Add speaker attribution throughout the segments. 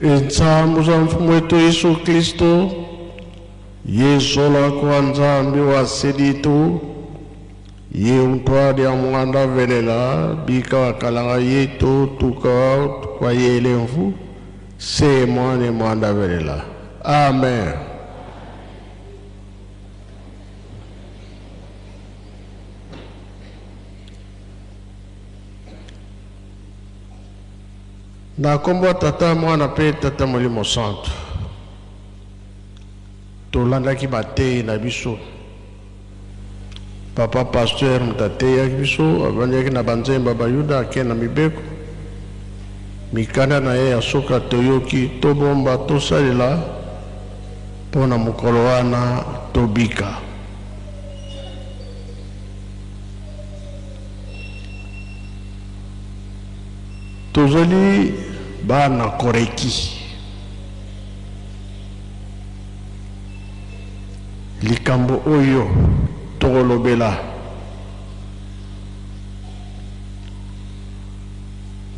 Speaker 1: Insambu za mfumu wetu Yesu Kristo, Yesu kwa Nzambi wa seditu, ye untwadi ya mwanda velela, bika wakalanga yetu tuka kwa yele mfu, se mwane mwanda velela. Amen. Na nkombo ya Tata, Mwana mpe Tata Molimo Santu, tolandaki bateyi na biso. Papa pasteur moto ateyaki biso, avandaki na banzemba Bayuda, ake na mibeko. Mikanda na ye ya suka toyoki, tobomba, tosalela mpo na mokolo wana tobika. Tozali bana Koreki. Likambo oyo tokolobela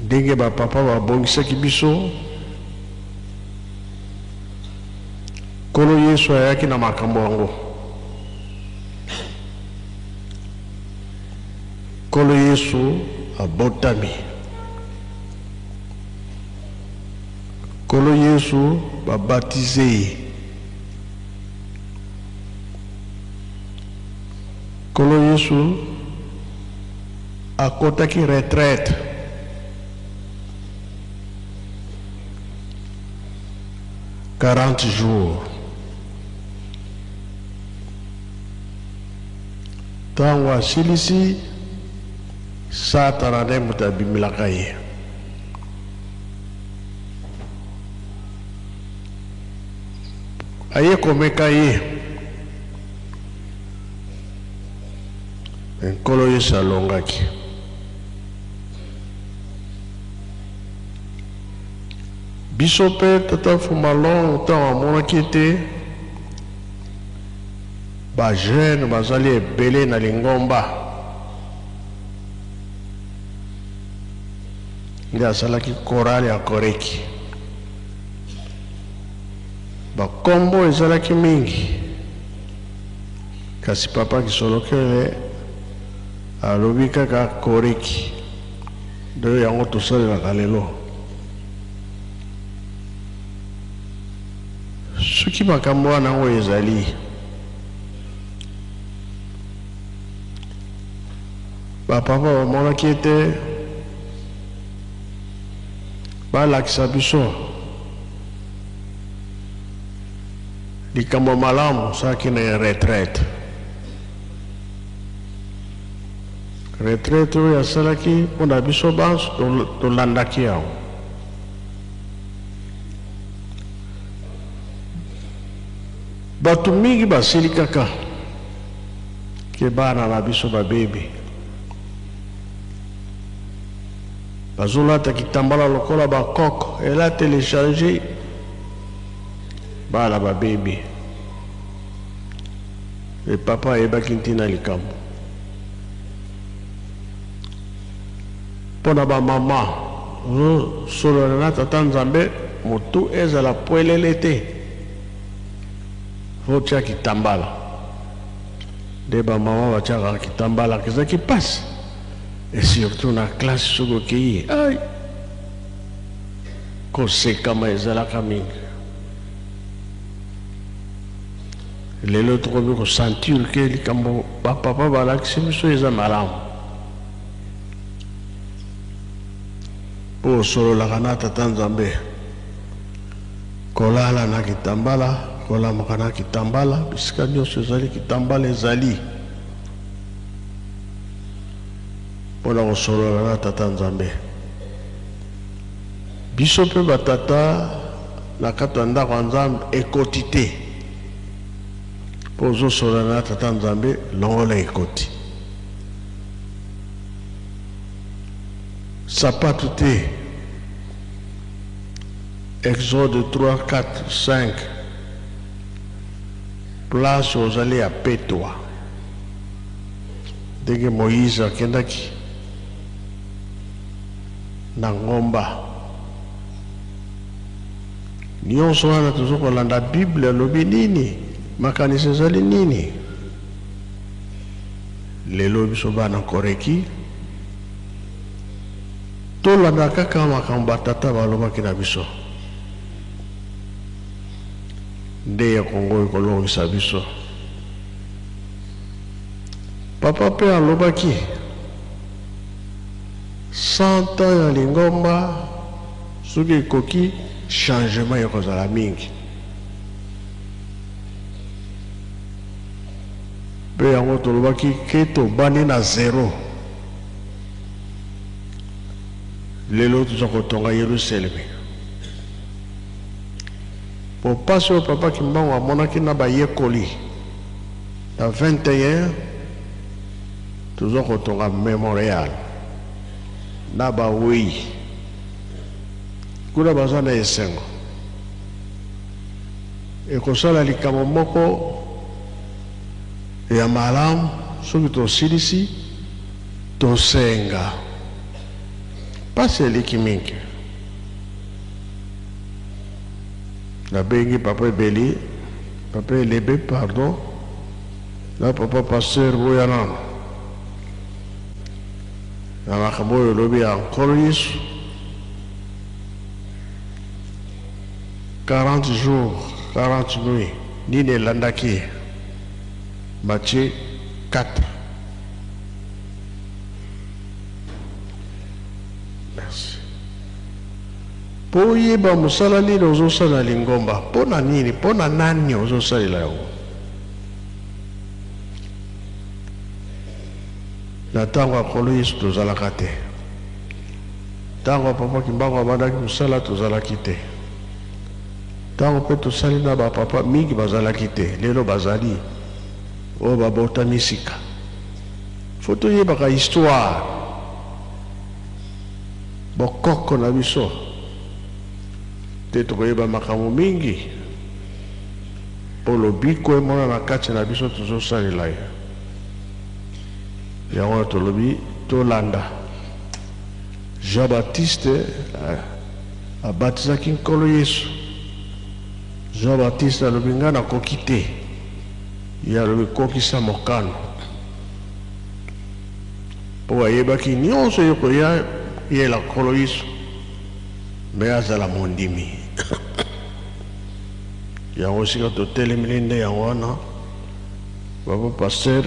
Speaker 1: ndenge ba papa babongisaki biso, Nkolo Yesu ayaki na makambo yango. Nkolo Yesu abotami. Nkolo Yesu babatize ye. Nkolo Yesu akotaki retraite. 40 jours. Ntango asilisi, Satana nde moto abimelaka ye. Aye komeka ye. Me Nkolo Yesu alongaki. Biso mpe Tata Fumalong ntango amonaki ete Ba jeunes bazali ebele na lingomba nde asalaki chorale ya Koreki. Ba kombo ezalaki mingi kasi papa Kisolokele alobi kaka Koreki nde yango tosalelaka lelo. Soki makambo wana oyo ezali, ba papa bamonaki ete balakisa biso likambo malamu soki na retraite. Retraite oyo asalaki mpo na biso banso tolandaki yango. Bato mingi basili kaka ke bana na biso babebi, bazolata kitambala lokola bakoko, elateli echange, bana babebi. E papa ayebaki ntina likambo. Mpo na ba mama, ozo solola na tata Nzambe mutu ezala pwelele te, faut otia kitambala. Nde ba mama batiaka kitambala ezalaki pasi et surtout na classe soki okeyi ai kosekama ezalaka mingi. Lelo tokomi ko sentir ke likambo ba papa balakisi biso eza malamu. Po osololaka na tata Nzambe, kolala na kitambala, kolamuka na kitambala, bisika nionso ezali kitambala ezali pona kosolola na tata Nzambe. Biso pe ba tata na kati ya ndako ya Nzambe ekoti te. Po ozosolola na tata Nzambe, longola ekoti. Sapatu te. Exode 3, 4, 5 place ozali ya petwa ndenge Moïse akendaki na ngomba. Nyonso wana tozo kolanda Bible alobi nini, makanisi ezali nini. Lelo biso bana Koreki tolanda kaka makambo batata balobaki na biso nde ya Kongo ekolongisa biso. Papa mpe alobaki 100 ans ya lingomba soki ekoki changement ekozala mingi. Mpe yango tolobaki ke tobandi na zero. Lelo toza kotonga Yerusalemi. Po pasi oyo Papa Kimbangu amonaki na bayekoli na 21 toza kotonga memorial na baweyi kuna baza na esengo. Ekosala likambo moko ya malamu soki tosilisi tosenga. Pasi eleki mingi. Nabengi papa Ebeli, papa Elebe pardon, na papa pasteur boya nano na makambo oyo olobi ya Nkolo Yesu. 40 jours 40 nuits nini elandaki ye? Matthieu 4. Merci. Po oyeba mosala nini ozosala na lingomba, mpo na nini, mpo na nani ozosalela yango. Na ntango ya Nkolo Yesu tozalaka te. Ntango Papa Kimbangu abandaki mosala tozalaki te. Ntango mpe tosali na ba papa mingi bazalaki te, lelo bazali oyo babotami sika. Faut toyebaka histoire, bokoko na biso te, tokoyeba makambo mingi mpo lobiko emonana kati na biso tozosalela ye. Yango wana tolobi tolanda Jean Baptiste abatisaki Nkolo Yesu. Jean Baptiste alobi ngai nakoki te, ye alobi kokisa mokano, mpo ayebaki nyonso ekoya yela Nkolo Yesu, me azala mondimi. Yango esika totelemeli nde yango wana, papa pasteur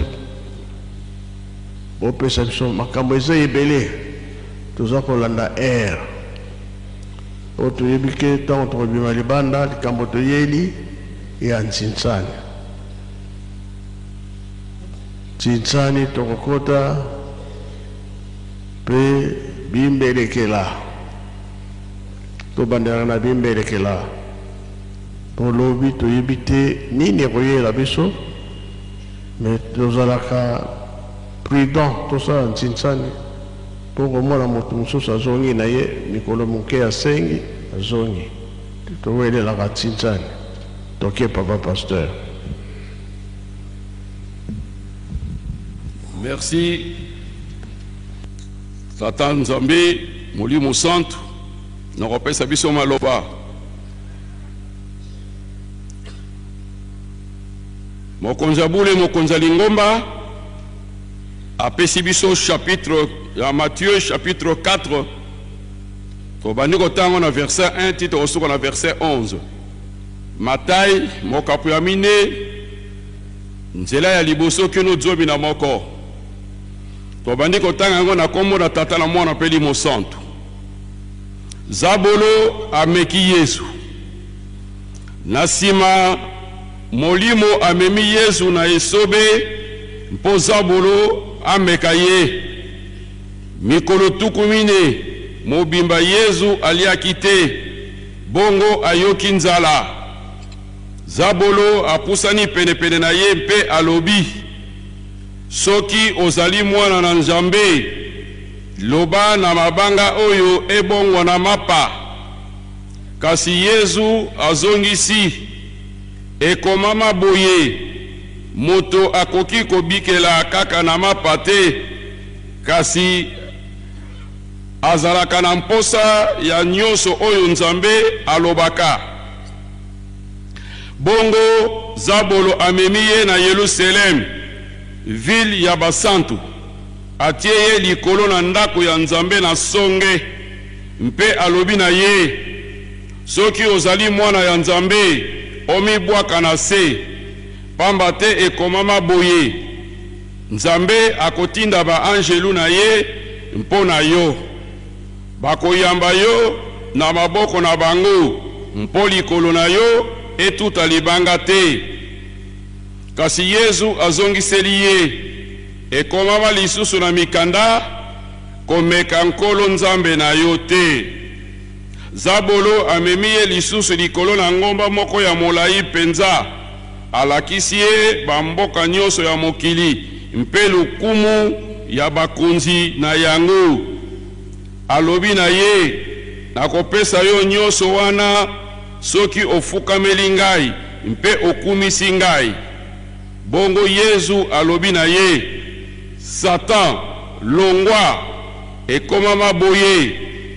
Speaker 1: bopesa biso makambo eza ebele, toza kolanda air po toyebi ke ntango tokobima libanda likambo toyeli ya ntsinsani ntsinsani tokokota mpe bimbelekela, tobandelaka na bimbelekela po lobi toyebi te nini ekoyela biso, mais tozalaka prudent, tosala ntsinsani po komona moto mosusu azongi na ye mikolo moke asengi azongi, towelelaka ntsinsani. Toke papa pasteur.
Speaker 2: Merci Tata Nzambe Molimo Santu na kopesa biso maloba. Mokonzi ya bule, mokonzi ya lingomba apesi biso chapitre ya Matthieu chapitre 4, tobandi kotanga na verset 1 ti tokosuka na verset 11. Matai mokapo ya mine nzela ya liboso kino 11. Tobandi kotanga yango na kombo na Tata na Mwana mpe Limo Santu. Zabolo ameki Yesu. Na nsima Molimo amemi Yesu na esobe mpo Zabolo ameka ye. Mikolo 40 mobimba Yesu aliaki te, bongo ayoki nzala. Zabolo apusani penepene na ye mpe alobi, Soki ozali mwana na Nzambe, loba na mabanga oyo ebongwana mapa. Kasi Yezu azongisi, Ekomama boye, Moto akoki kobikela kaka na mapa te, kasi azalaka na mposa ya nyonso oyo Nzambe alobaka. Bongo Zabolo amemi ye na Yelusaleme, ville ya basantu, atie ye likolo na ndako ya Nzambe na songe, mpe alobi na ye, Soki ozali Mwana ya Nzambe, omibwaka na se, pamba te ekomama boye, Nzambe akotinda ba-anjelu na ye mpo na yo. Bakoyamba yo na maboko na bango, mpo likolo na yo etuta libanga te. Kasi Yezu azongiseli ye, Ekomama lisusu na mikanda, Komeka Nkolo Nzambe na yo te. Zabolo amemi ye lisusu likolo na ngomba moko ya molai penza, alakisi ye bamboka nyonso ya mokili mpe lokumu ya bakonzi na yango. Alobi na ye, Nakopesa yo nyonso wana soki ofukameli ngai mpe okumisi ngai. Bongo Yezu alobi na ye, Satan, longwa! Ekomama boye,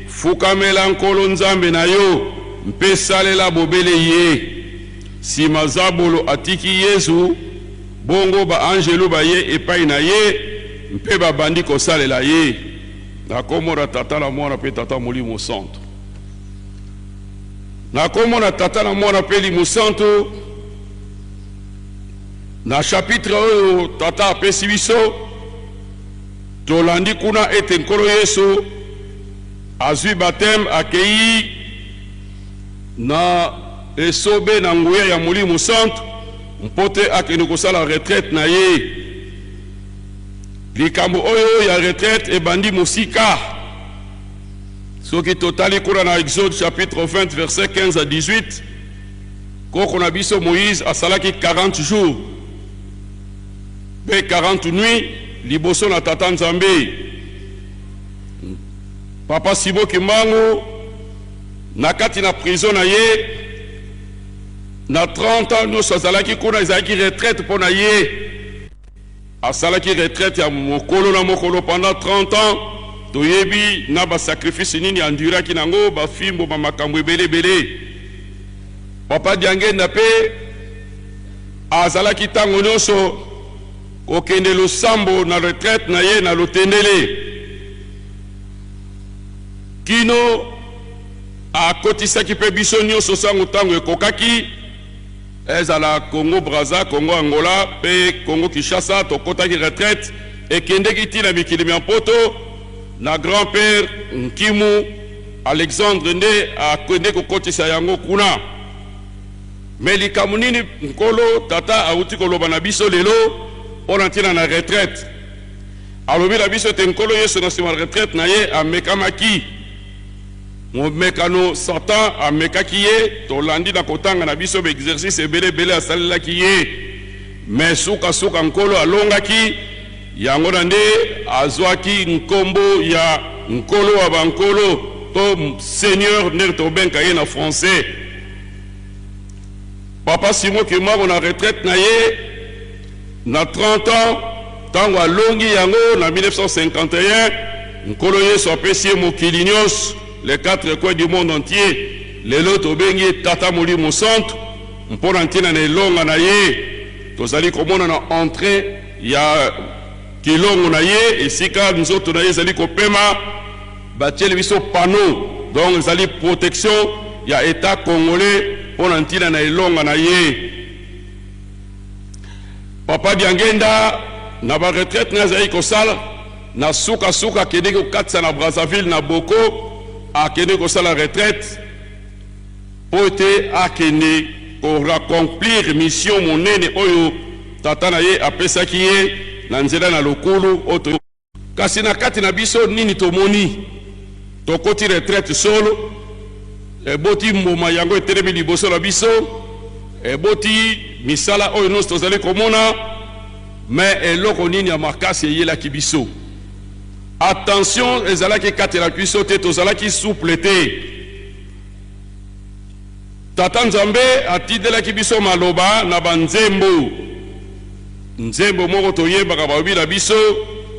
Speaker 2: Fukamela Nkolo Nzambe na yo mpe salela bobele ye. Sima zabolo atiki Yezu, bongo ba-anjelu baye epai na ye mpe babandi kosalela ye. Na kombo na Tata na Mwana mpe Tata Molimo Santu. Na kombo na Tata na Mwana mpe Elimo Santu. Na chapitre oyo Tata apesi biso, tolandi kuna ete Nkolo Yesu azwi baptême, akei na esobe na nguya ya Molimo Santu mpo te akende kosala retraite na ye. Likambo oyo ya retraite ebandi mosika. Soki totali kuna na Exode chapitre 20 verset 15 à 18, koko na biso Moïse asalaki 40 jours mpe 40 nuits liboso na Tata Nzambe. Papa Simon Kimbangu na kati na prison na ye na 30 ans nyonso azalaki kuna, ezalaki retraite mpo na ye. Asalaki retraite ya mokolo na mokolo pendant 30 ans. Toyebi na ba sacrifice nini enduraki nango, ba fimbo, ba makambo ebele ebele. Papa Diangenda pe azalaki tango nyonso kokende losambo na retraite na ye na Lotendele kino akotisaki pe biso nyonso sango tango ekokaki. Ezala Congo Brazza, Congo Angola pe Congo Kinshasa, tokotaki retraite ekendeki ti na mikili mya mpoto na grand père Nkimu Alexandre nde akende kokotisa yango kuna. Mais likambo nini Nkolo Tata awuti koloba na biso lelo mpo na ntina na retraite? Alobi na biso ete Nkolo Yesu na sima retraite na ye amekamaki. Momekano Satan amekaki ye, tolandi na kotanga na biso ba exercices ebele ebele asalelaki ye, mais suka suka Nkolo alongaki, yango na nde azwaki nkombo ya Nkolo wa ba nkolo to Seigneur ndenge tobenka ye na français. Papa Simon Kimbangu na retraite na ye na 30 ans, tango alongi yango na 1951, Nkolo Yesu apesi ye mokili nyonso, les quatre coins du monde entier. Lelo tobengi ye Tata Molimo Santu mpo na ntina na elonga na ye. Tozali komona na entree ya kilongo na ye, esika nzoto na ye ezali kopema, batieli biso panneau, donc ezali protection ya Etat congolais mpo na ntina na elonga na ye. Papa Diangenda na ba retraite na azalaki kosala, na suka suka akendeki kokatisa na Brazzaville na Boko, akendeki kosala retraite mpo ete akende ko raccomplir mission monene oyo tata na ye apesaki ye na nzela na lokulu oyo. Kasi na kati na biso nini tomoni? Tokoti retraite solo, eboti mbuma yango etelemi liboso na biso, eboti misala oyo nionso tozali komona, mais eloko nini ya makasi eyelaki biso? Attention ezalaki kati na biso te, tozalaki souple te. Tata Nzambe atindelaki biso maloba na ba nzembo. Nzembo moko toyembaka balobi na biso,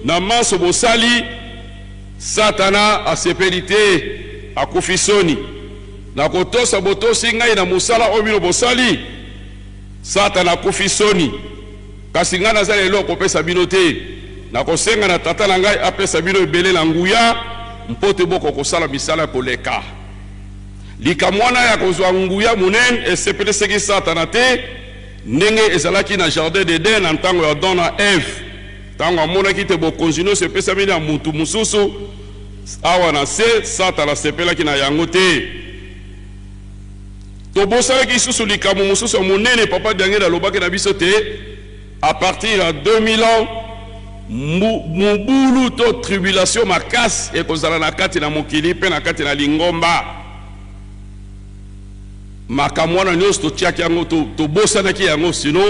Speaker 2: Na manso bosali, Satana asepeli te, akufi soni. Na kotosa botosi ngai na mosala oyo bino bosali. Satana akufi soni. Kasi ngai naza na eloko kopesa bino te. Nakosenga na Tata na ngai apesa bino ebele na nguya mpo te bokoka kosala misala koleka. Likambo wana ya kozwa nguya monene esepelisaki Satana te, ndenge ezalaki na Jardin d'Eden na ntango ya Adam na Eve. Ntango amonaki te bokonzi nyonso epesami na mutu mosusu awa na se, Satana asepelaki na yango te. Tobosanaki lisusu likambo mosusu ya monene Papa Diangenda alobaki na biso te, à partir ya 2000 ans, mobulu to tribulation makasi ekozala na kati na mokili mpe na kati na lingomba. Makambo wana nyonso totiaki yango, tobosanaki yango, sino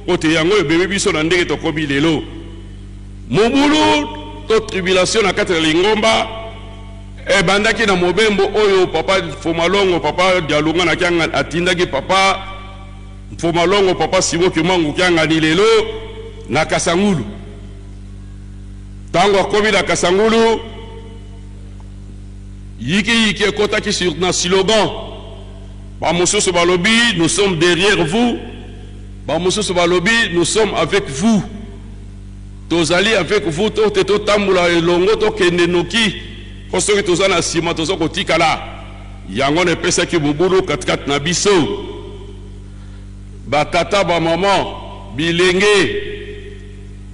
Speaker 2: mpo te yango ebemi biso na ndenge tokomi lelo. Mobulu to tribulation na kati na lingomba ebandaki na mobembo oyo Papa Fomalongo, Papa Dialunga na Kiangani atindaki Papa Fomalongo, Papa Simon Kimbangu Kiangani lelo na Kasangulu. Tango akomi na Kasangulu, yiki yiki ekotaki sur na slogan. Ba mosusu balobi nous sommes derrière vous, ba mosusu balobi nous sommes avec vous. Tozali avec vous to te totambola elongo tokende noki, mpo soki toza na nsima toza kotikala. Yango na epesaki mobulu katikati na biso. Ba tata, ba mama, bilenge,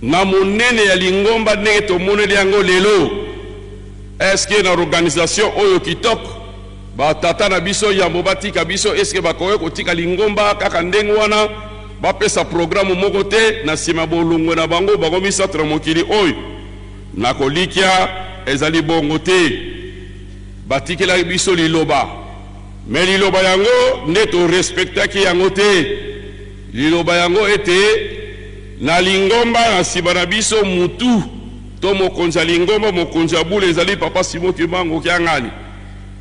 Speaker 2: na monene ya lingomba ndenge tomoneli yango lelo, est-ce que na organisation oyo kitoko ba tata na biso yambo batika biso, est-ce que bakoki kotika lingomba kaka ndenge wana, bapesa programme moko te na nsima bolongwe na bango, bango misato na mokili oyo? Na kolikya ezali bongo te. Batikelaki biso liloba, me liloba yango nde torespektaki yango te. Liloba yango ete na lingomba na nsima na biso mutu to mokonzi ya lingomba, mokonzi ya bule ezali Papa Simon Kimbangu Kiangani,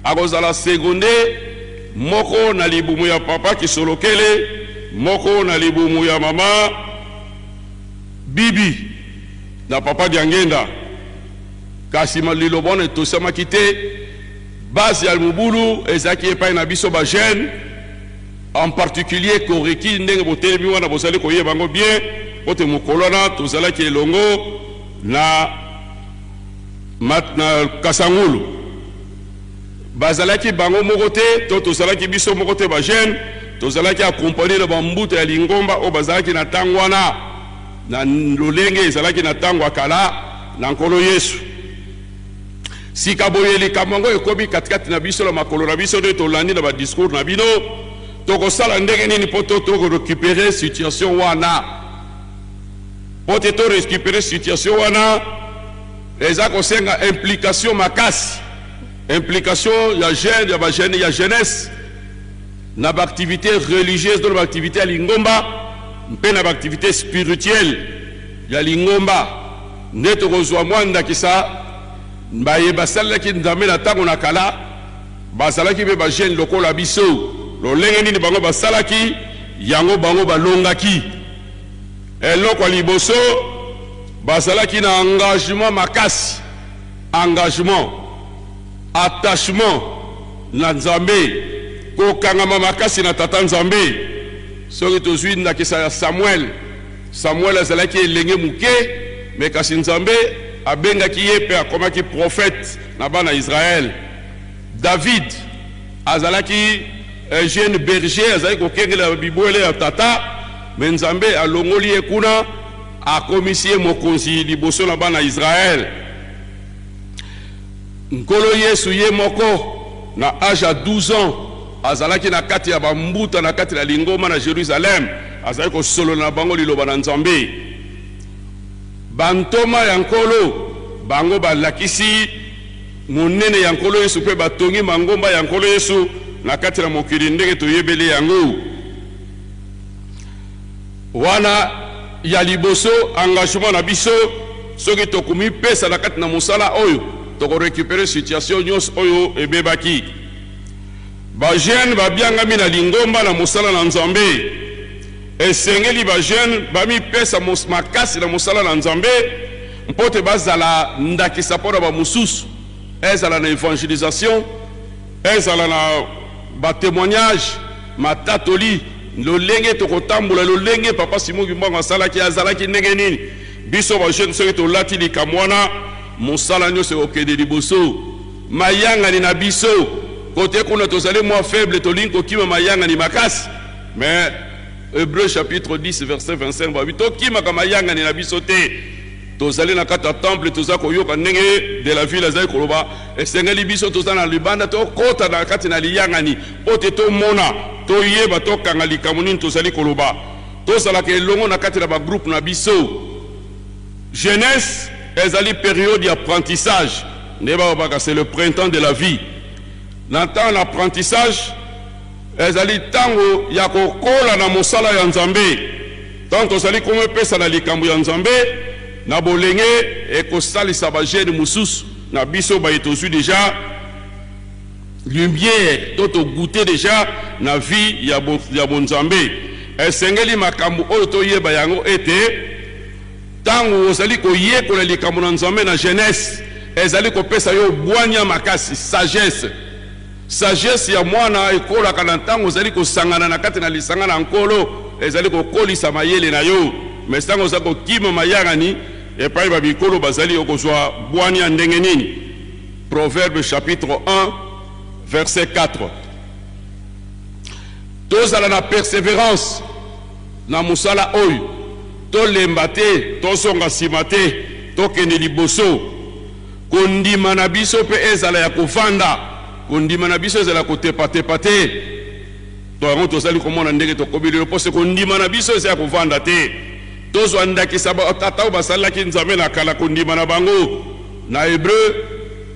Speaker 2: akozala segonde moko na libumu ya Papa Kisolokele, moko na libumu ya Mama Bibi na Papa Diangenda. Kasi liloba wana etosamaki te. Base ya mobulu ezalaki epai na biso ba jeunes, en particulier Koreki, ndenge botelemi wana bozali koyeba yango bien, po te mokolo wana tozalaki elongo na Kasangulu. Bazalaki bango moko te, to tozalaki biso moko te ba jeunes, tozalaki accompagner na bambuta ya lingomba oyo bazalaki na ntango wana, na lolenge ezalaki na ntango ya kala na Nkolo Yesu. Sika boye likambo yango ekomi katikati na biso na makolo na biso, nde tolandi na ba discours na bino. Tokosala ndenge nini mpo to récupérer situation wana? Mpo te to récupérer situation wana eza kosenga implication makasi, implication ya jeune, ya ba jeune, ya jeunesse na ba activité religieuse to na ba activité ya lingomba mpe na ba activité spirituelle ya lingomba. Nde tokozwa mwa ndakisa baye basalelaki Nzambe na ntango na kala, bazalaki mpe ba jeune lokola biso. Lolenge nini bango basalaki yango? Bango balongaki. Eloko ya liboso, bazalaki na engagement makasi, engagement, attachement na Nzambe, kokangama makasi na Tata Nzambe. Soki tozwi ndakisa ya Samuel, Samuel azalaki elenge moke, me kasi Nzambe abengaki ye mpe akomaki prophète na bana Israël. David azalaki un jeune berger, azalaki kokengela bibwele ya tata, me Nzambe alongoli ye kuna, akomisi ye mokonzi liboso na bana Israël. Nkolo Yesu ye moko na age ya 12 ans azalaki na kati ya bambuta na kati na lingomba na Jerusalem, azalaki kosolola na bango liloba na Nzambe. Bantoma ya Nkolo bango balakisi monene ya Nkolo Yesu mpe batongi mangomba ya Nkolo Yesu na kati na mokili ndenge toyebeli yango. Wana ya liboso engagement na biso, soki tokomipesa na kati na mosala oyo, tokorécupérer situation nyonso oyo ebebaki. Ba jeune babiangami na lingomba na mosala na Nzambe. Esengeli ba jeune bamipesa makasi na mosala na Nzambe mpo te bazala ndakisa mpona bamosusu, ezala na évangélisation, ezala na ba témoignage, matatoli. Lolenge tokotambola, lolenge Papa Simon Kimbangu asalaki, azalaki ndenge nini. Biso ba jeunes soki tolati likambo wana, mosala nyonso ekokende liboso. Mayangani na biso kote kuna tozali mwa faible, tolingi kokima mayangani makasi, mais Hébreux chapitre 10 verset 25 babi tokimaka mayangani na biso te. Tozali na kati ya temple, toza koyoka ndenge de la ville azali koloba, esengeli biso toza na libanda tokota na kati na liyangani po te tomona, toyeba, tokanga likambo nini tozali koloba. Tozalaka elongo na kati na ba groupe na biso. Jeunesse ezali periode ya apprentissage, nde balobaka c'est le printemps de la vie. Na ntango na apprentissage ezali ntango ya kokola na mosala ya Nzambe. Ntango tozali komipesa na likambo ya Nzambe na bolenge, ekosalisa ba jeune mosusu na biso baye tozwi deja lumière to togoute deja na vie ya bonzambe. Esengeli makambo oyo toyeba yango ete ntango ozali koyekola likambo na Nzambe na jeunesse, ezali kopesa yo bwanya makasi, sagesse. Sagesse ya mwana ekolaka na ntango ozali kosangana na kati na lisanga na Nkolo, ezali kokolisa mayele na yo. Mais ntango ozali kokima mayangani epai ba bikolo bazali, okozwa bwanya ndenge nini? Proverbe chapitre 1 verset 4. Tozala na persévérance na mosala oyo, tolemba te, tozonga nsima te, tokende liboso. Kondima na biso mpe ezala ya kovanda, kondima na biso ezala ya kotepatepa te. To yango tozali komona ndenge tokomi lelo, mpo se kondima na biso eza ya kovanda te. Tozwa ndakisa batata oyo basalelaki Nzambe na kala, kondima na bango. Na Hébreu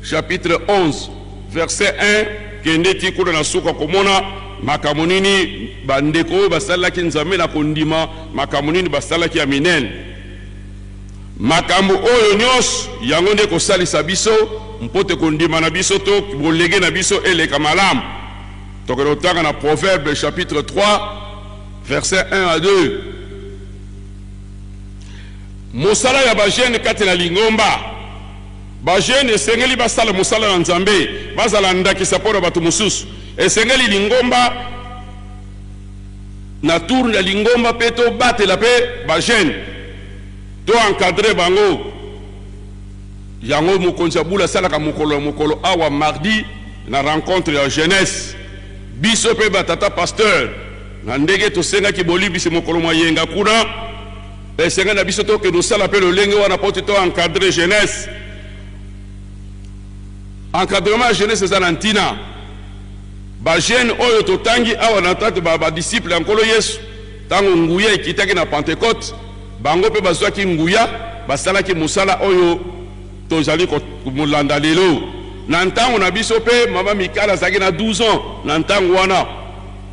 Speaker 2: chapitre 11 verset 1 kende ti kuna na suka komona makambo nini bandeko oyo basalelaki Nzambe na kondima, makambo nini basalaki ya minene. Makambo oyo nyonso yango nde kosalisa biso mpo te kondima na biso to bolenge na biso eleka malamu. Tokende kotanga na Proverbe chapitre 3 verset 1 à 2. Mosala ya ba jeune kati na lingomba. Ba jeune esengeli basala mosala na Nzambe, bazala ndakisa mpo na bato mosusu. Esengeli lingomba na tour ya lingomba mpe tobatela mpe ba jeune, to encadrer bango. Yango mokonzi ya bula asalaka mokolo ya mokolo awa mardi na rencontre ya jeunesse. Biso mpe batata pasteur na ndenge tosengaki bolimbisi mokolo mwa yenga kuna, esengeli na biso tokende kosala mpe lolenge wana mpo te to encadrer jeunesse. Encadrement ya jeunesse eza na ntina. Ba jeune oyo totangi awa na tate ba disciple ya Nkolo Yesu, ntango nguya ekitaki na Pentecôte, bango mpe bazwaki nguya, basalaki mosala oyo tozali komolanda lelo. Na ntango na biso mpe mama Mikala azalaki na 12 ans na ntango wana,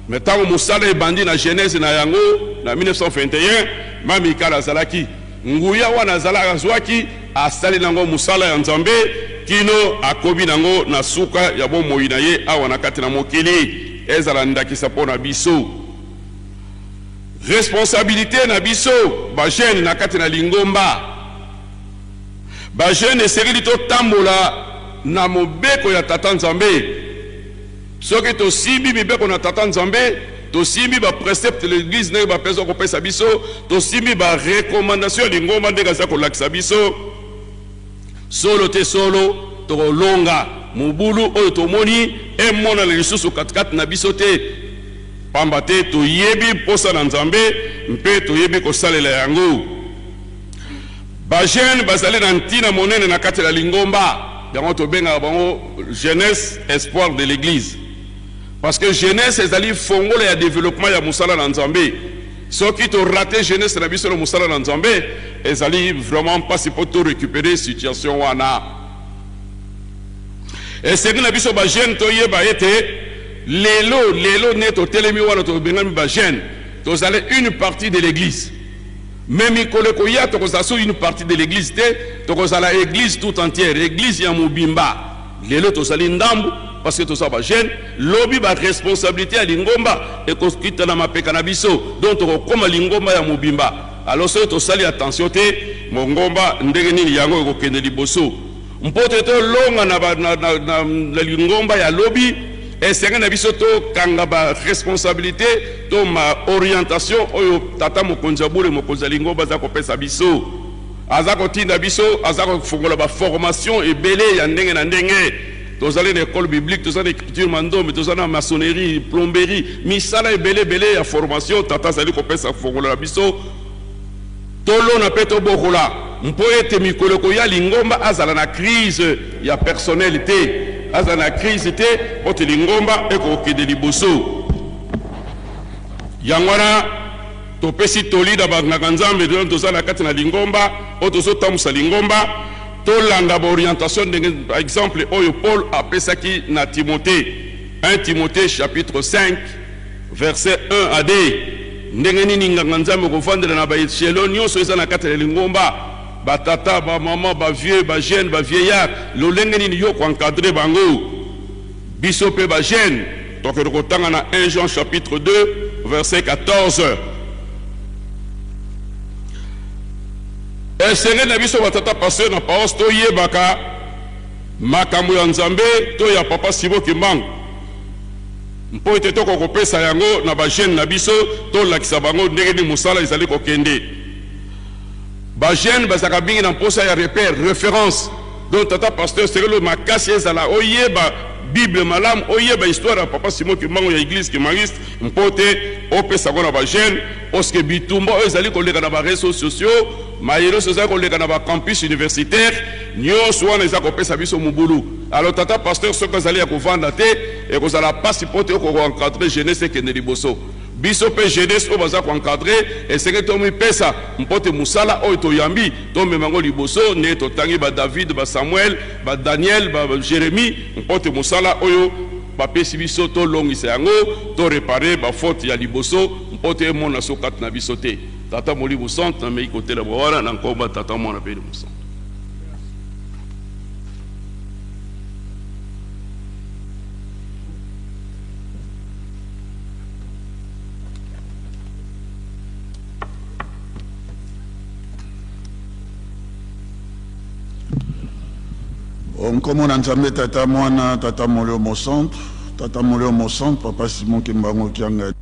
Speaker 2: me ntango mosala ebandi na genèse na yango na 1921, mama Mikala azalaki nguya wana azalaka azwaki, asali nango mosala ya Nzambe kino akomi nango na suka ya bomoi na ye awa na kati na mokili. Ezala ndakisa mpo na biso. Responsabilité na biso ba jeune na kati na lingomba. Ba jeune esengeli totambola na mobeko ya Tata Nzambe. Soki tosimbi mibeko na Tata Nzambe, tosimbi ba précepte de l'église ndenge bapesa kopesa biso, tosimbi ba recommandation ya lingomba ndenge aza kolakisa biso, solo te solo tokolonga mobulu oyo tomoni emonana lisusu katikati na biso te, pamba te toyebi mposa na Nzambe mpe toyebi kosalela yango. Ba jeune bazali na ntina monene na kati ya lingomba, yango tobengaka bango jeunesse espoir de l'église, parce que jeunesse ezali fongola ya développement ya mosala na Nzambe. Soki torater jeunesse na biso na mosala na Nzambe, ezali vraiment mpasi mpo to récupérer situation wana. Esengi na biso ba jeune toyeba ete lelo lelo nde totelemi wana, tobengami ba jeune, tozali une partie de l'église, mais mikolo ekoya tokozala so une partie de l'église te, tokozala église tout entière, église ya mobimba. Lelo tozali ndambu parce que toza ba jeune, lobi ba responsabilité ya lingomba ekokita na mapeka na biso, donc tokokóma lingomba ya mobimba. Alors soki tosali attention te, mongomba ndenge nini yango ekokende liboso? Mpo te tolonga na lingomba ya lobi, Esengeli na biso tokanga ba responsabilite to ma orientation oyo tata mokonzi ya bule, mokonzi ya lingomba aza kopesa biso. Aza kotinda biso, aza kofongola ba formation ebele ya ndenge na ndenge. Tozali na ecole biblique, toza na ecriture mandombe, toza na maçonnerie, plomberie, misala ebele ebele ya formation tata azali kopesa kofongola na biso. Tolona mpe tobokola mpo ete mikolo ekoya lingomba azala na crise ya personnel te, azala na crise te mpo te lingomba ekokende liboso. Yango wana topesi toli na banganga Nzambe toza na kati na lingomba oyo tozotambusa lingomba, tolanda ba orientation ndenge par exemple oyo Paul apesaki na Timothée, 1 Timothée chapitre 5 verset 1 à 2. Ndenge nini nganga Nzambe okovandela na ba echelon nyonso eza na kati ya lingomba, ba tata, ba mama, ba vieux, ba jeune, ba vieillard, lolenge nini yo ko encadrer bango? Biso pe ba jeune tokende kotanga na 1 Jean chapitre 2 verset 14. Esengeli na biso ba tata pasteur na paroisse toyebaka makambo ya Nzambe to ya papa Simon Kimbangu mpo ete tokoka kopesa yango na ba jeunes na biso, tolakisa bango ndenge nini mosala ezali kokende. Ba jeunes bazalaka mingi na mposa ya repère, reference. Donc tata pasteur esengeli makasi ezala oyeba Bible malamu, oyeba histoire ya papa Simon Kimbangu ya eglise kimbanguiste mpo te opesa yango na ba jeunes, parce que bitumba oyo ezali koleka na ba réseaux sociaux, maye nyonso ezali koleka na ba campus universitaire, nyonso wana eza kopesa biso mobulu. Alors tata pasteur soki azali ya kovanda te, ekozala pasi mpo te okoka encadrer jeunesse ekende liboso. Biso mpe jeunesse oyo baza ko encadrer, esengeli tomipesa mpo te mosala oyo toyambi tomema yango liboso, ndenge totangi ba David, ba Samuel, ba Daniel, ba Jeremie, mpo te mosala oyo bapesi biso tolongisa yango, to reparer ba fautes ya liboso mpo te emonana so kati na biso te. Tata Molimo Santu, nameki kotelema wana na nkombo ya Tata, Mwana mpe Elimo Santu.
Speaker 3: Nkombo na Nzambe Tata Mwana Tata Molimo Mosantu, Tata Molimo Mosantu, Papa Simon Kimbangu Kiangani.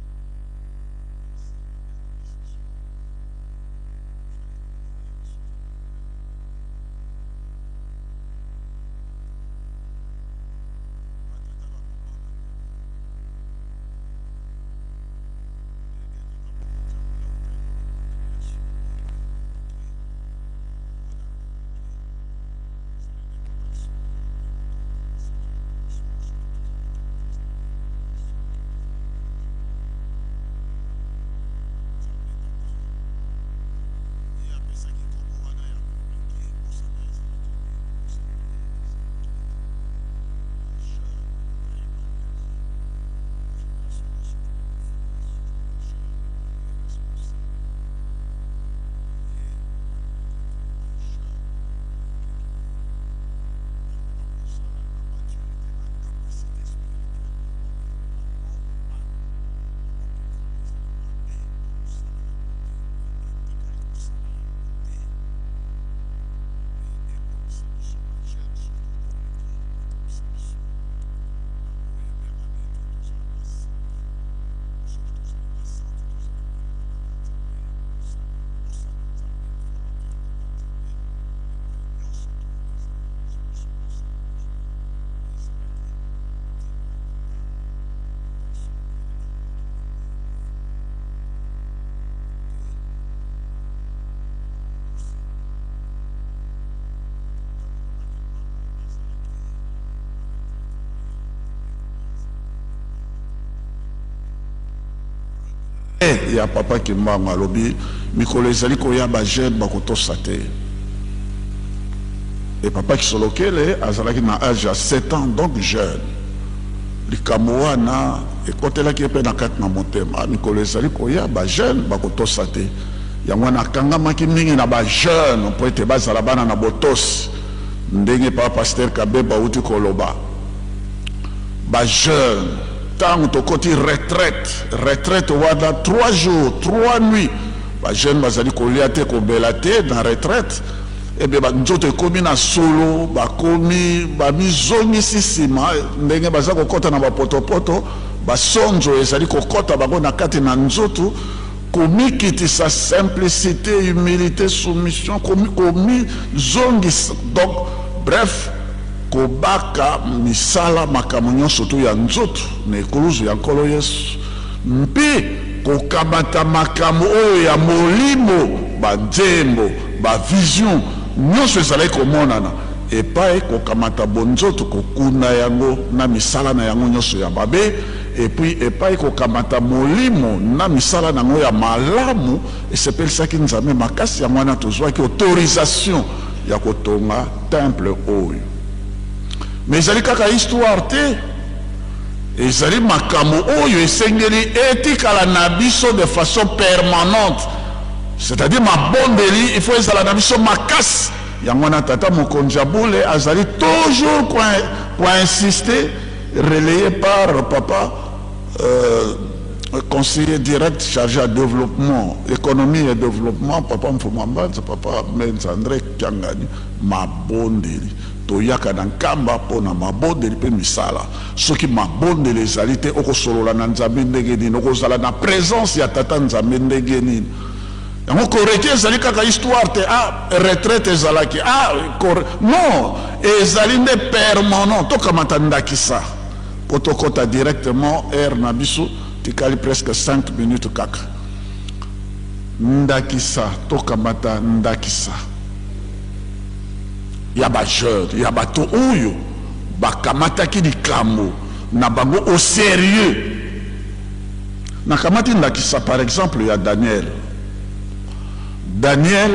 Speaker 3: Ya papa Kimbangu alobi mikolo ezali koya ba jeune bakotosa te. Et papa Kisolokele azalaki na age ya 7 ans, donc jeune. Likambo wana ekotelaki ye mpe na kati na motema, mikolo ezali koya ba jeune bakotosa te. Yango wana akangamaki mingi na ba jeune mpo ete bazala bana na botosi, ndenge papa pasteur Kabeba auti koloba. Ba jeune tango tokoti retraite, retraite wana 3 jours 3 nuits, ba jeune bazali kolia te kobela te na retraite. Ebe ba nzoto ekomi na solo, bakomi bamizongisi nsima ndenge baza kokɔta na bapotopoto, basonzo ezali kokɔta bango na kati na nzoto. Komikitisa, simplicité, humilité, soumission, komizongisa, donc bref, kobaka misala makambo nyonso tu ya nzoto na ekuluzu ya Nkolo Yesu, mpe kokamata makambo oyo ya molimo, banzembo, bavision nyonso ezalaki komonana epai, kokamata bonzoto, kokunda yango na misala na yango nyonso ya mabe, et puis epai kokamata molimo na misala na yango ya malamu esepelisaki Nzambe makasi. Yango wana tozwaki autorisation ya kotonga temple oyo. Mais ezali kaka histoire te, ezali makambo oyo esengeli etikala na biso de façon permanente, c'est-à-dire mabondeli, il faut ezala na biso makasi. Yango wana tata mokonzi ya bule azali toujours koinsister, relayé par papa conseiller direct chargé à développement, économie et développement, papa Mfumambanza, papa Menza André Kiangani. Mabondeli, toyaka na Nkamba mpo na mabondeli mpe misala. Soki mabondeli ezali te, okosolola na Nzambe ndenge nini? Okozala na présence ya tata Nzambe ndenge nini? Yango Koreki ezali kaka histoire te. Ah, retraite ezalaki, ah, non, ezali nde permanent. Tokamata ndakisa mpo tokɔta directement aire na biso, tikali presque 5 minutes kaka. Ndakisa, tokamata ndakisa ya bajeune, ya bato oyo bakamataki likambo na bango au sérieux. Nakamati ndakisa par exemple ya Daniel. Daniel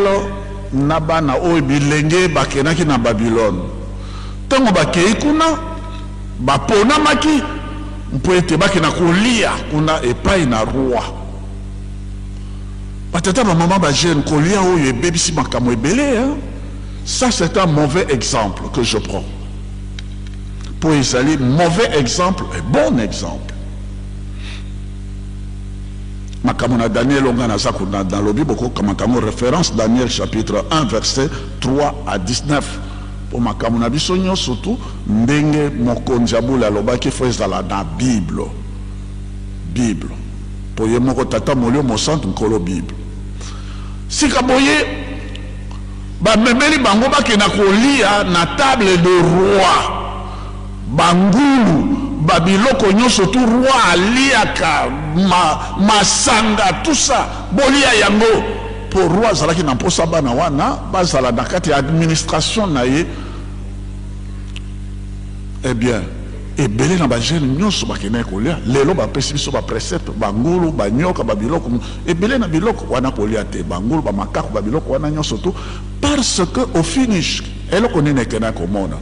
Speaker 3: na bana oyo bilenge bakendaki na Babylone. Ntango bakei kuna, baponamaki mpo ete bakenda kolia kuna epai na roi. Batata, bamama, bajeune, kolia oyo ebebisi makambo ebele, hein? Ça, c'est un mauvais exemple que je prends, mpo ezali mauvais exemple et bon exemple. Makambo na Daniel onga naza kuna, nalobi bokokamata yango référence, Daniel chapitre 1 verset 3 à 19, mpo makambo na biso nyonso tu, ndenge mokonzi ya bule alobaki, faut ezala na Bible, Bible, mpo ye moko tata molio mosantu, nkolo Bible. Sika boye, bamemeli bango bakenda kolia na table de roi, bangulu, babiloko nyonso tu roi aliaka, masanga, tout ça, bolia yango, mpo roi azalaki na mposa bana wana bazala na kati ya administration na ye. Eh bien, ebele na bajeune nyonso bakendaki kolia. Lelo bapesi biso baprécepte, bangulu, banyoka, babiloko ebele na biloko wana kolia te, bangulu, bamakaku, babiloko wana nyonso tu, parce que au finish, eloko nini ekendaki komona?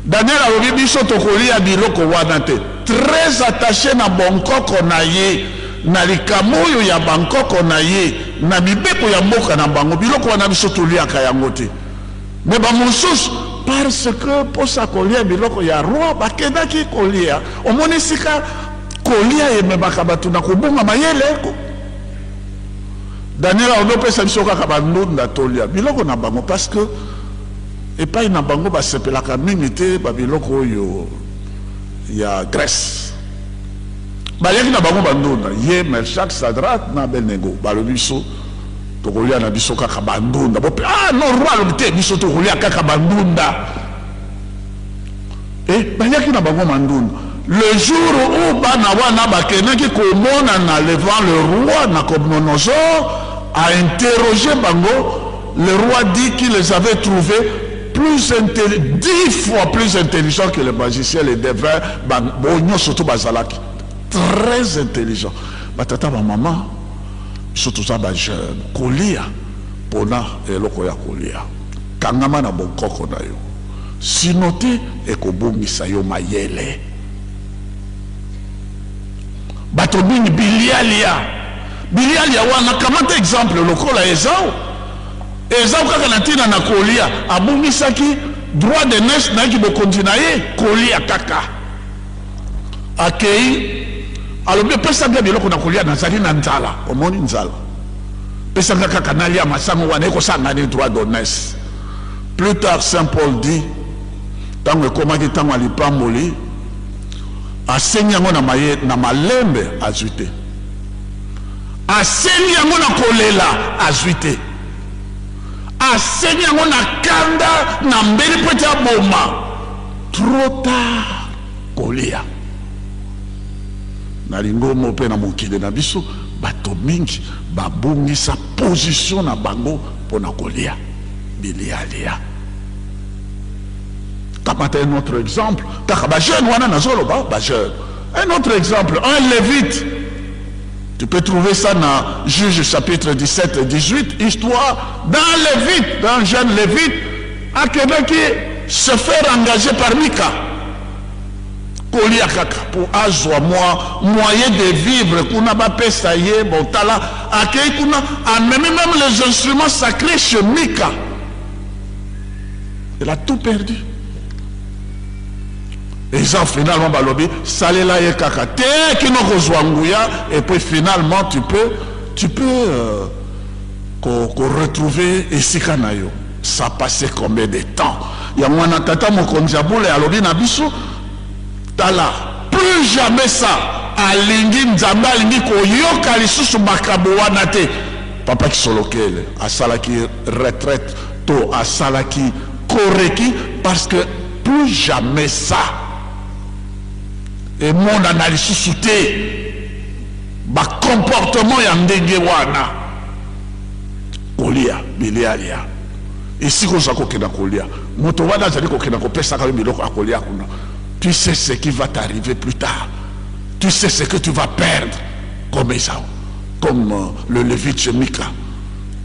Speaker 3: Daniel alobi: "Biso tokolia biloko wana te." Très attaché na bonkoko na ye, na likambo oyo ya bankoko na ye, na mibeko ya mboka na bango, biloko wana biso toliaka yango te. Mais bamosusu, parce que mposa kolia biloko ya roi, bakendaki kolia. Omoni esika kolia ememaka bato na kobunga mayele. Daniel alobi: "Opesa biso kaka bandunda, tolia biloko na bango", parce que epai na bango basepelaka mingi te babiloko oyo ya Grèce. Baliaki na bango bandunda. Ye Melchak, Sadrak na Abednego balobi: "Biso tokolia na biso kaka bandunda." Bope: "Ah non." Roi alobi: "Te, biso tokolia kaka bandunda." E baliaki na bango mandunda. Le jour où bana wana bakendaki komonana devant le roi, Nabucodonosor a interrogé bango. Le roi dit qu'il les avait trouvés plus 10 fois plus intelligents que les magiciens, les devins, bo nyonso to bazalaki très intelligent. Batata, bamama, biso toza bajeune, kolia mpona eloko ya kolia, kangama na bonkoko na yo, sino te ekobongisa yo mayele. Bato mingi bilialia, bilialia wana. Kamata exemple lokola Ezau. Ezau, kaka na ntina na kolia, abungisaki droit d'aînesse nayaki bokonzi na ye. Kolia kaka, akei, alobi: "Epesanga biloko na kolia, nazali na nzala." Omoni nzala, "Pesanga kaka nalia masango wana, ekosanga ni droit d'aînesse." Plus tard saint Paul dit tango ekomaki tango ya lipamboli asengi yango na maye na malembe azwi te. Asengi yango na kolela azwi te. Asengi yango na kanda na mbeli mpo ete aboma. Trop tard kolia. Na lingomba mpe na mokili na biso bato mingi babungisa position na bango mpo na kolia bilialia. Kamata un autre exemple, kaka ba jeunes wana nazoloba ba jeunes. Un autre exemple, un lévite. Tu peux trouver ça dans Juge chapitre 17 et 18, histoire d'un lévite, d'un jeune lévite akendaki se faire engager par Mika. Kolia kaka po azwa mwa moyen de vivre kuna bapesa ye bon tala akei kuna amemi meme les instruments sacres chez Mika. Il a tout perdu. Eza finalement balobi salela ye kaka te kino kozwa nguya et puis finalement tu peux tu peux euh, ko, ko retrouver esika na yo. Ça passe combien de temps? Yango wana tata mokonzi ya bule alobi na biso tala plus jamais ça alingi Nzambe alingi koyoka lisusu makambo wana te. Papa Kisolokele asalaki retraite to asalaki koreki parce que plus jamais ça emonana lisusu te ba comportement ya ndenge wana kolia bilialia esika oza kokenda kolia moto wana azali kokenda kopesaka yo biloko ya kolia kuna tu sais ce qui va t'arriver plus tard tu sais ce que tu vas perdre comme Esau comme euh, le Lévite chez Mika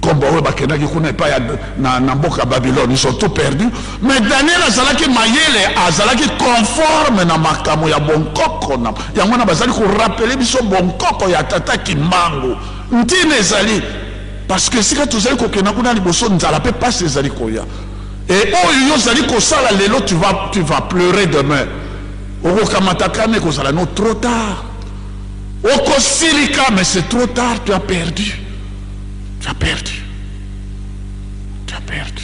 Speaker 3: comme baoyo bakendaki kuna epai ya na, na mboka Babylone ils ont tout perdu mais Daniel azalaki mayele azalaki conforme na makambo ya bonkoko na yango wana bazali korapele biso bonkoko ya tata Kimbangu ntina ezali parce que esika tozali kokenda kuna liboso nzala mpe mpasi ezali koya e oyo yo ozali kosala lelo tu vas, tu vas pleurer demain okokamata kani ekozala no trop tard okosilika mais c'est trop tard tu as perdu tu as perdu tu as perdu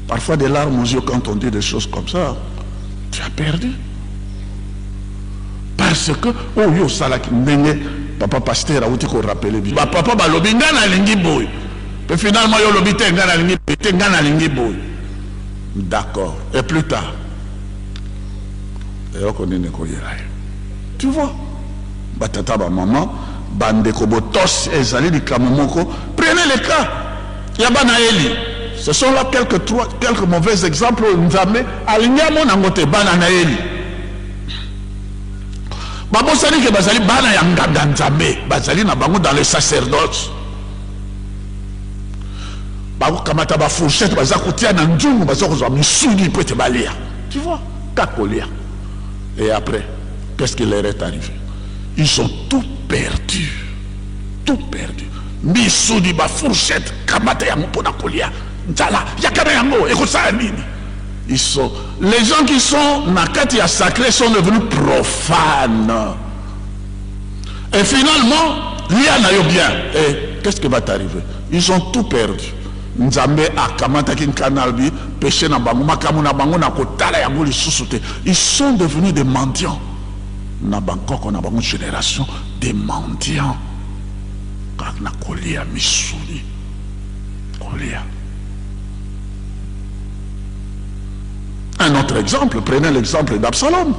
Speaker 3: parfois des larmes aux yeux quand on dit des choses comme ça tu as perdu parce que oyo osalaki ndenge papa pasteur awuti korapele biso bapapa balobi ngai nalingi boye mpe finalement yo olobi te ngai nalingi boye te ngai nalingi boye d'accord et plus tard eloko nini ekoyela yo tu vois batata bamama bandeko botosi ezali likambo moko prenez le cas ya bana eli ce sont là quelques, trois, quelques mauvais exemples oyo nzambe alingi amona yango te bana na eli babosani ke bazali bana ya nganga nzambe bazali na bango dans le sacerdoce bakokamata bafourchette baza kotia na nzungu baza kozwa misuni mpo ete balia tu vois kaka kolia et après qu'est-ce qui leur est arrivé ils ont tout perdu tout perdu misuni bafourchette kamata yango mpo na kolia nzala yaka na yango ekosala nini ils sont les gens qui sont na kati ya sacré sont devenus profanes et finalement lia na yo bien et qu'est-ce qui va t'arriver ils ont tout perdu nzambe akamataki nkana alobi péché na bango makambo na bango na kotala yango lisusu te ils sont devenus des mendiants na bankoko na bango génération des mendiants kaka na kolia misuni kolia Un autre exemple, prenez l'exemple d'Absalom.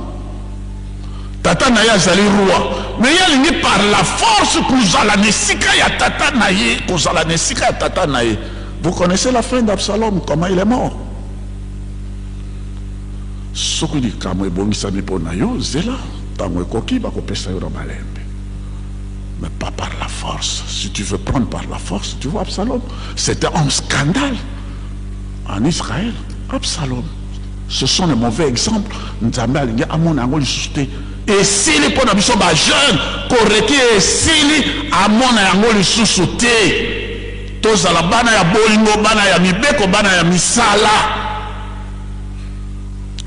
Speaker 3: Tata na ye azali roi, mais ye alingi par la force kozala na esika ya tata na ye, kozala na esika ya tata na ye. Vous connaissez la fin d'Absalom, comment il est mort. Soki likambo ebongisami mpo na yo, zela ntango ekoki, bakopesa yo na malembe. Mais pas par la force. Si tu veux prendre par la force, tu vois Absalom, c'était un scandale en Israël. Absalom, ce sont les mauvais exemples. Nzambe alingi amona yango lisusu te. Esili mpo na biso ba jeune koreki esili amona yango lisusu te. Tozala bana ya bolingo, bana ya mibeko, bana ya misala.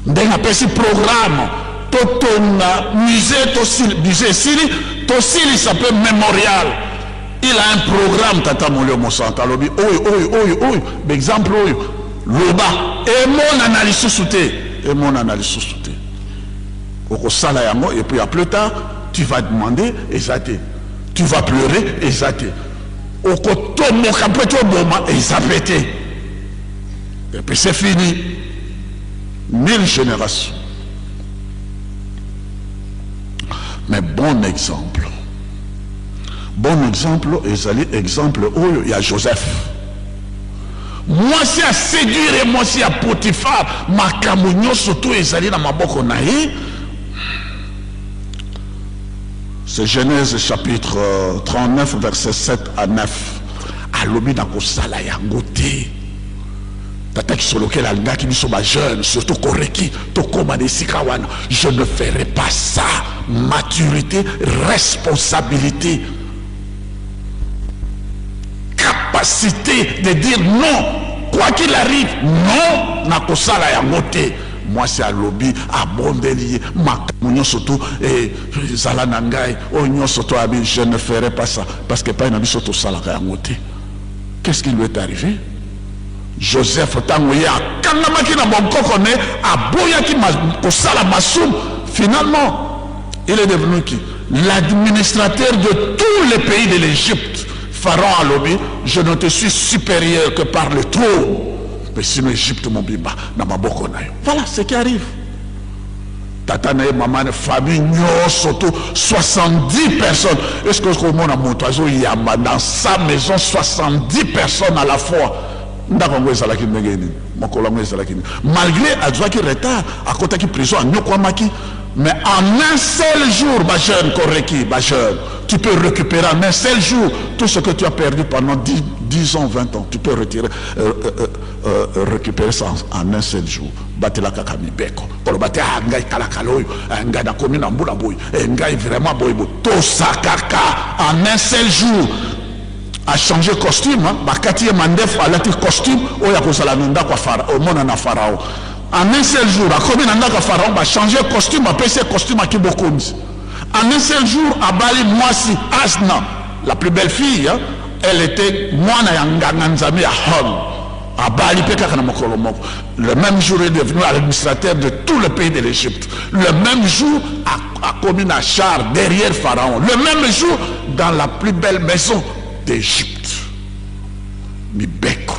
Speaker 3: Ndenge apesi programme totonga musée, tosili, musée esili, tosilisa mpe memorial. Il a un programme, tata molio mosantu alobi oyo oyo oyo oyo, ba exemple oyo loba emonana lisusu te, emonana lisusu te. Okosala yango et puis à plus tard tu vas demander eza te, tu vas pleurer eza te, okotomboka mpe toboma eza pe te, et puis c'est fini. 1000 générations. Mais bon exemple, bon exemple ezali exemple oyo ya Joseph. Mwasi a séduire mwasi ya Potiphar, makambo nyonso to ezali na maboko na ye. C'est Genèse chapitre 39 verset 7 à 9. Alobi na kosala yango te. Tata kisolokela alingaki biso ba jeune, surtout koreki tokóma na esika wana. Je ne ferai pas ça. Maturité, responsabilité, capacité de dire non, quoi qu'il arrive, non, nakosala yango te. Mwasi alobi, abondeli ye, makambo nyonso to ezala na ngai, oyo nyonso to abi, je ne ferai pas ça, parce que epai na biso tosalaka yango te. Qu'est-ce qui lui est arrivé? Joseph, ntango ye akangamaki na bonkoko ne, aboyaki kosala masumu. Finalement, il est devenu qui? L'administrateur de tous les pays de l'Égypte. Pharaon alobi, je ne te suis supérieur que par le trône, mais sinon Égypte mobimba na maboko na yo. Voilà ce qui arrive. Tata na ye, mama na famille nyonso to 70 personnes. Est-ce que okomona moto azoyamba dans sa maison 70 personnes à la fois? Ndako yango ezalaki ndenge nini? Mokolo yango ezalaki nini? Malgré azwaki retard, akotaki prison, anyokwamaki, mais en un seul jour, ba jeune koreki, ba jeune, tu peux récupérer en un seul jour tout ce que tu as perdu pendant 10 ans, 20 ans. Tu peux récupérer ça en un seul jour. Batela kaka mibeko. Koloba te, ah, ngai kalakala oyo, ah, ngai nakomi na mbula boye, eh, ngai vraiment boye boye. Tosa kaka en un seul jour. A changé costume, hein? Bakati ye mandefu, alati costume oyo akozala na ndako ya Pharaon, omona na Pharaon. En un seul jour, akomi na ndako ya Pharaon, ba changé costume, apesi ye costume aki bokonzi. En un seul jour, abali mwasi Asna, la plus belle fille, hein? Elle était mwana ya nganga nzambe ya Hon. Abali pe kaka na mokolo moko. Le même jour, il est devenu administrateur de tout le pays de l'Égypte. Le même jour, a commis un char derrière Pharaon. Le même jour, dans la plus belle maison d'Égypte. Mibeko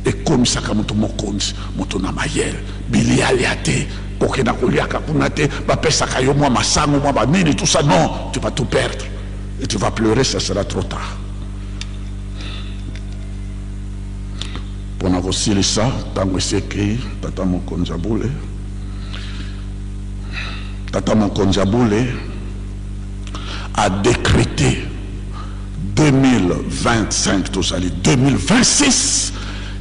Speaker 3: ekomisaka moto mokonzi, moto na mayele, bilialia te, kokenda koliaka kuna te, bapesaka yo mwa masango, mwa banini, tout ça, non, tu vas tout perdre et tu vas pleurer, ça sera trop tard. Mpona kosilisa, ntango esi ekei, tata mokonzi ya bule, tata mokonzi ya bule a décrété 2025, tozali 2026,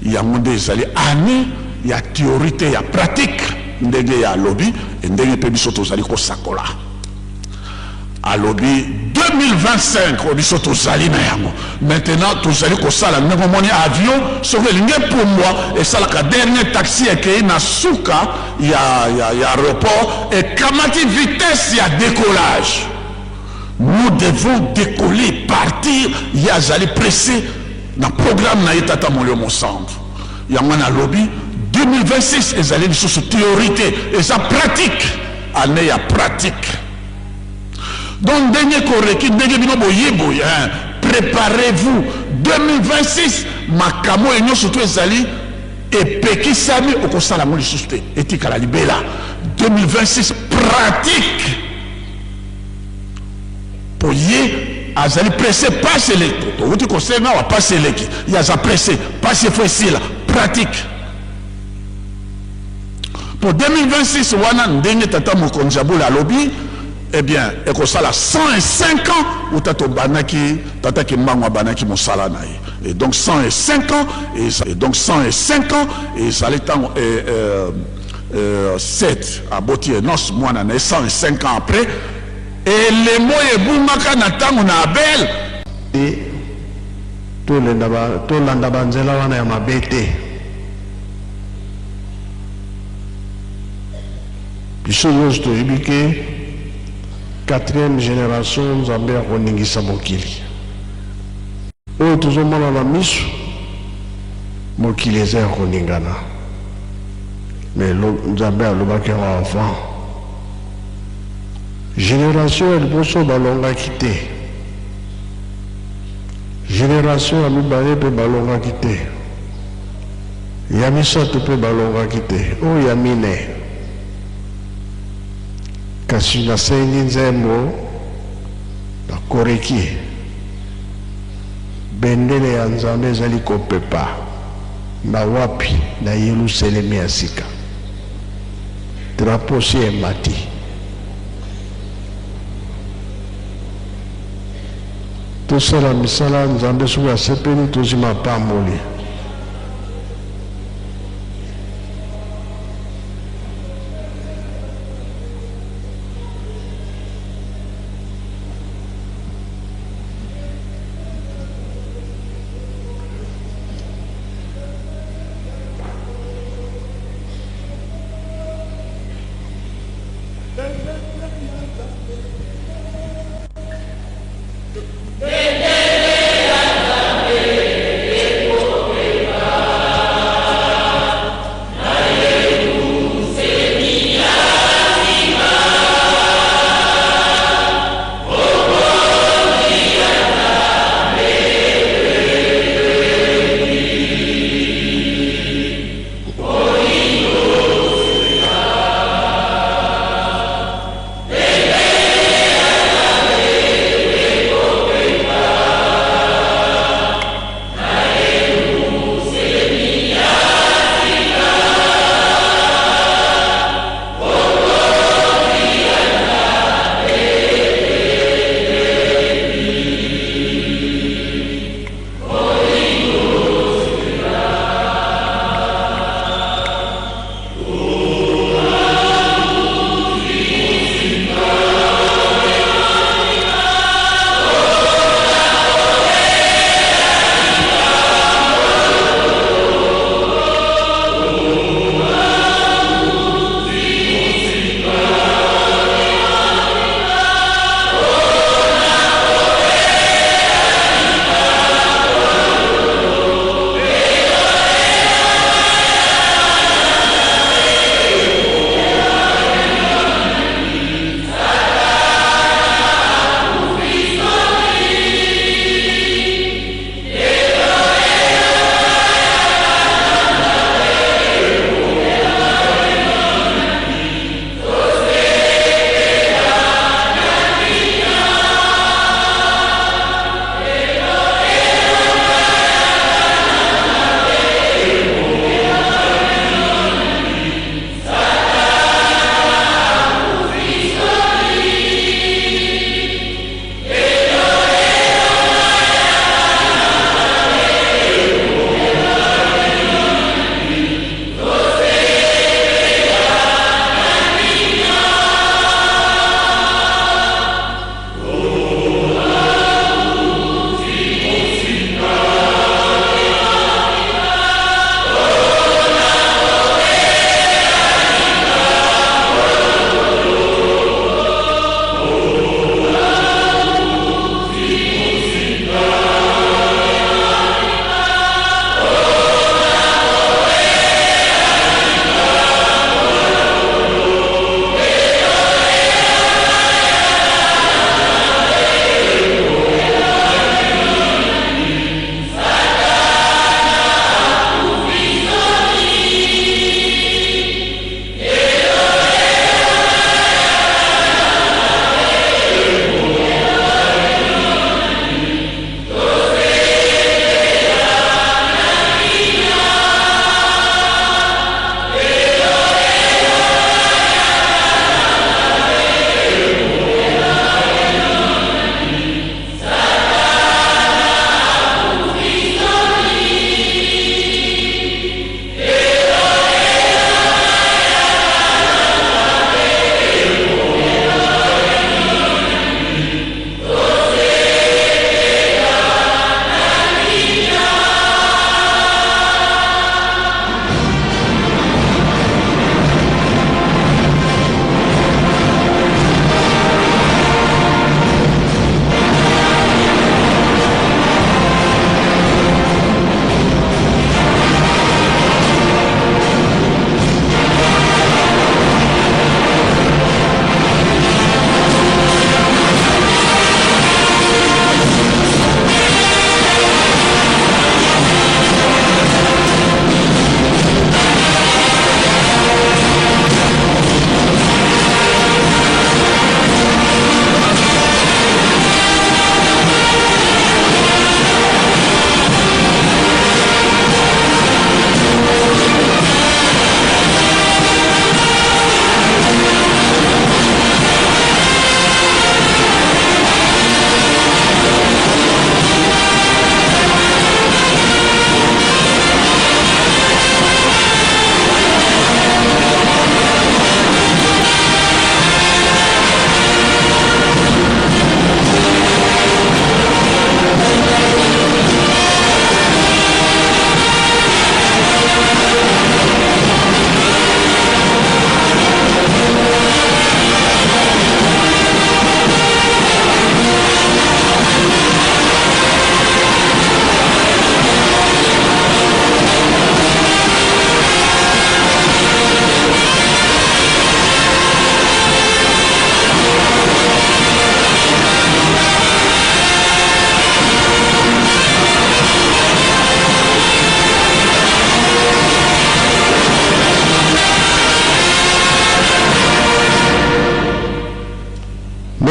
Speaker 3: yango nde ezali année ya théorie te, ya pratique. Ndenge ya alobi e ndenge mpe biso tozali kosakola, alobi 2025 oyo biso tozali na yango maintenant, tozali kosala ndenge omoni avion soki elingi epumbwa, esalaka dernier taxi, ekei na suka ya aéroport, ekamati vitesse ya décollage. Nous devons décoller, partir. Ye azali pressé na programme na ye, tata molio mosantu. Yango nalobi 2026 ezali lisusu théorie te, eza pratique, année ya pratique. Donc ndenge koreki, ndenge bino boye boye, hein, préparez-vous. 2026, makambo oyo nyonso to ezali epekisami, okosala yango lisusu te, etikala libela. 2026 pratique, po ye azali pressé, pasi eleki, towuti kosenga awa, pasi eleki, ye aza pressé, pasi efo esila. Pratique po 2026 wana, ndenge tata mokonzi ya bule alobi, eh bien, ekosala 105 ans uta tobanaki, tata Kimbangu abanaki mosala na ye. Et donc 105 ans, et donc 105 ans ezali ntango 7 aboti Enos mwana na ye. 105 ans après, elembo ebungaka na ntango na Abel.
Speaker 1: E tolanda banzela wana ya mabe te. Biso nyonso toyebi ke 4e génération, Nzambe akoningisa mokili. Oyo tozomona na miso, mokili eza ya koningana. Mais Nzambe alobaki yango avant. Generation ya liboso balongaki te. Generation ya mibale mpe balongaki te. Ya misato mpe balongaki te. Oyo ya mine. Kasi nasengi nzembo na koreki. Bendele ya Nzambe ezali kopepa na wapi? Na Yelusalemi ya sika. Drapeau si emati. Tosala misala Nzambe soki asepeli tozwi mapamboli.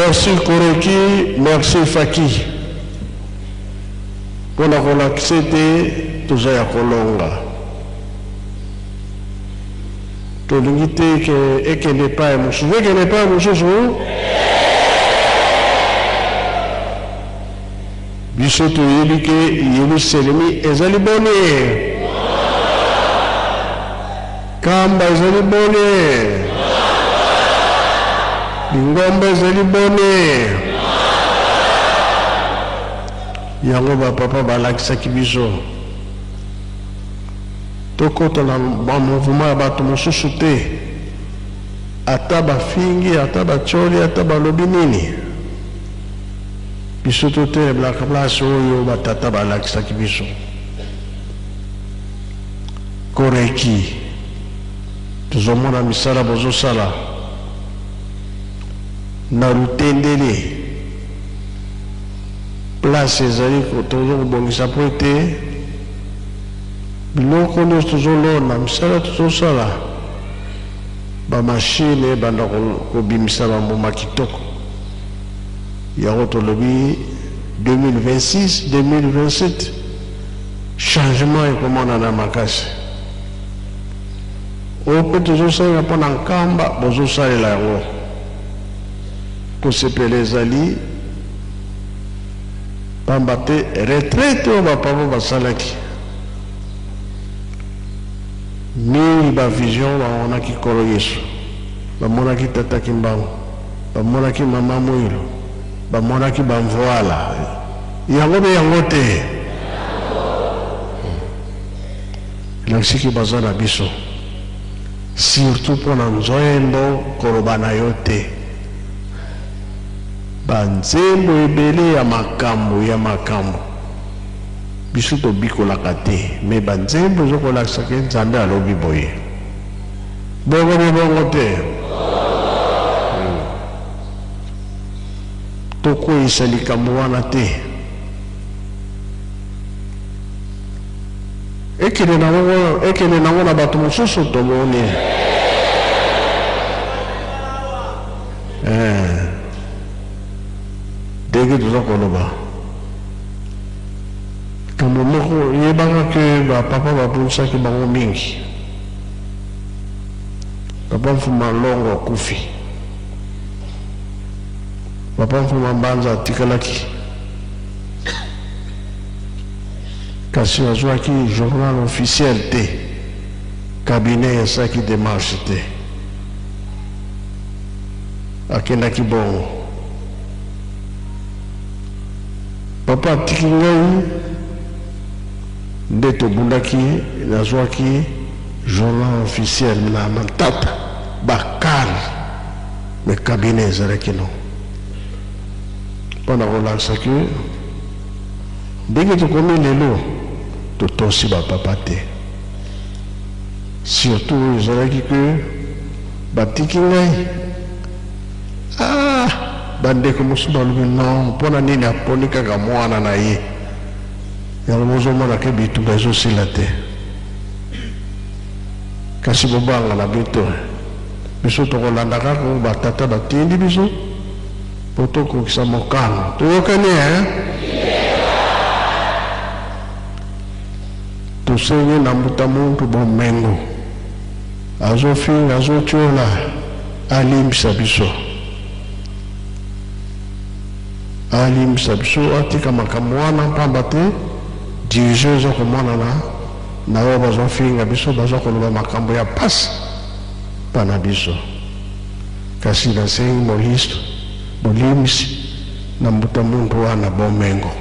Speaker 1: Merci Koreki, merci Faki mpo na kolakisa ete toza ya kolonga. Tolingi te ke ekende epai mosusu, ekende epai mosusu. Biso toyebi ke Yelusalemi ezali boni? Kamba ezali boni? Lingomba ezali boni? Yango ba papa balakisaki biso tokota na ba mouvement ya bato mosusu te, ata bafingi, ata batioli, ata balobi nini. Biso totelebelaka place oyo ba tata balakisaki biso. Koreki, tozomona misala bozosala na Lutendele, place ezali tozo kobongisa mpo ete biloko nyonso tozolona, misala tozosala, ba machine ebanda kobimisa bambuma kitoko. Yango tolobi 2026, 2027 changement ekomonana makasi. Oyo mpe tozosalela mpo na Nkamba, bozosalela yango. Kosepela ezali pamba te retraite oyo ba papa basalaki mingi, ba vision bamonaki Nkolo Yesu, bamonaki Tata Kimbangu. Bamonaki mama Muilu, bamonaki ba mvuala. Yango be yango te? Elakisi ke baza na biso. Surtout mpo na nzembo koloba na yo te. Ba nzembo ebele ya makambo ya makambo. Biso tobikolaka te mais ba nzembo ezo kolakisa ke Nzambe alobi boye. Bongo be bongo te? Tokweyisa likambo wana te. Ekende nango, ekende nango na bato mosusu tomoni. Eh. Ndenge toza koloba. Likambo moko, yebaka ke ba papa babundisaki bango mingi. Papa Mfuma Longo akufi. Papa Mfuma Mbanza atikalaki. Kasi azwaki journal officiel te. Cabinet esalaki demarche te. Akendaki bongo. Papa atiki ngai nde tobundaki, nazwaki journal officiel na matata ba car mais cabinet ezalaki non pona kolakisa que ndenge tokomi lelo totosi ba papa te surtout oyo ezalaki que batiki ngai ah bandeko mosusu balobi non pona nini aponi kaka mwana na ye yango bozomona ke bitumba ezosila te. Kasi bobanga na bino te, biso tokolanda kaka oyo ba tata batindi biso po tokokisa mokano. Toyokani eh? Tosengi na mbuta muntu bomengo azofinga azotiola alimbisa biso, alimbisa biso, atika makambo wana pamba te division eza komonana. Na oyo bazo finga biso bazo koloba makambo ya pasi pana biso kasi nasengi molisto bolimbisi na mbuta muntu wana bomengo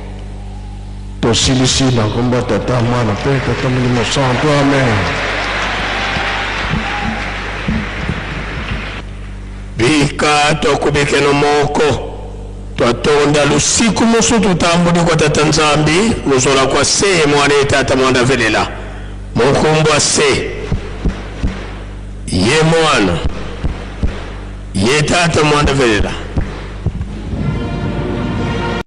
Speaker 1: tosilisi na kombo ya tata mwana pe tata molimo santu amen.
Speaker 4: Bika tokubikeno moko Twatonda lusiku musu tutambudi kwa Tata Nzambi muzola kwa se Mwana ye Tata Mwanda velela munkumbwa se ye Mwana ye Tata Mwanda velela.